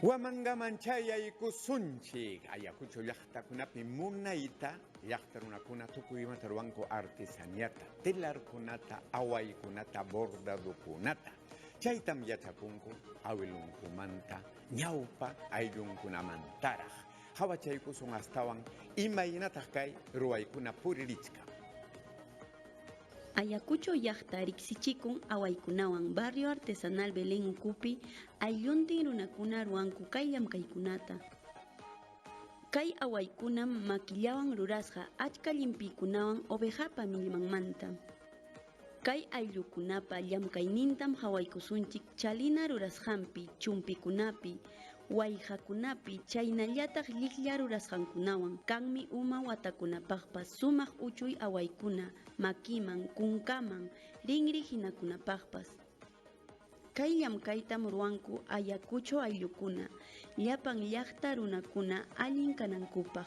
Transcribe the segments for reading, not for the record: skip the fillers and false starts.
Huamangaman chayaykusunchik. Ayacucho llaqtakunapi munayta llaqta runakuna tukuy imata ruwanku artesaniata, telarkunata, awaykunata, bordadokunata. Chaytam yachakunku awilunkumanta ñawpa ayllunkunamantaraq. Hawachaykusun astawan imaynataq kay ruwaykuna puririchkan. Ayacucho llaqta riqsichikun awaykunawan barrio artesanal Belén ukupi aylluntin runakuna ruwanku kay llamkaykunata. Kay awaykunam makillawan rurasqa achka llimpiykunawan ovejapa millmanmanta. Kay ayllukunapa llamkaynintam hawaykusunchik chalina rurasqanpi, chumpikunapi, wayqakunapi, chaynallataq lliklla rurasqankunawan kanmi uma watakunapaqpas sumaq uchuy awaykuna makiman, kunkaman, rinri hinakunapaqpas. Kay llamkaytam ruwanku Ayacucho ayllukuna, llapan llaqta runakuna allin kanankupaq,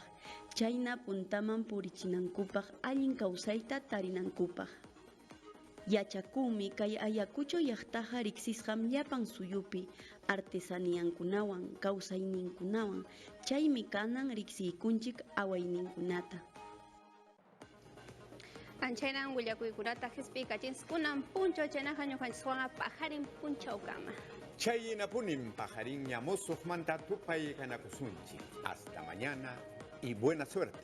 chayna puntaman purichinankupaq allin kawsayta tarinankupaq. Yachakunmi kay Ayacucho llaqtaqa riqsisqam llapan suyupi artesaniankunawan, kawsayninkunawan, chaymi kanan riqsiykunchik awayninkunata. Anchaynan willakuykunata qispiykachinkunan punchaw chaynaqa ñuqanchiswanqa paqarin punchawkama. Chaynapunim paqarinña musuqmanta tupaykanakusunchik. Hasta mañana y buena suerte.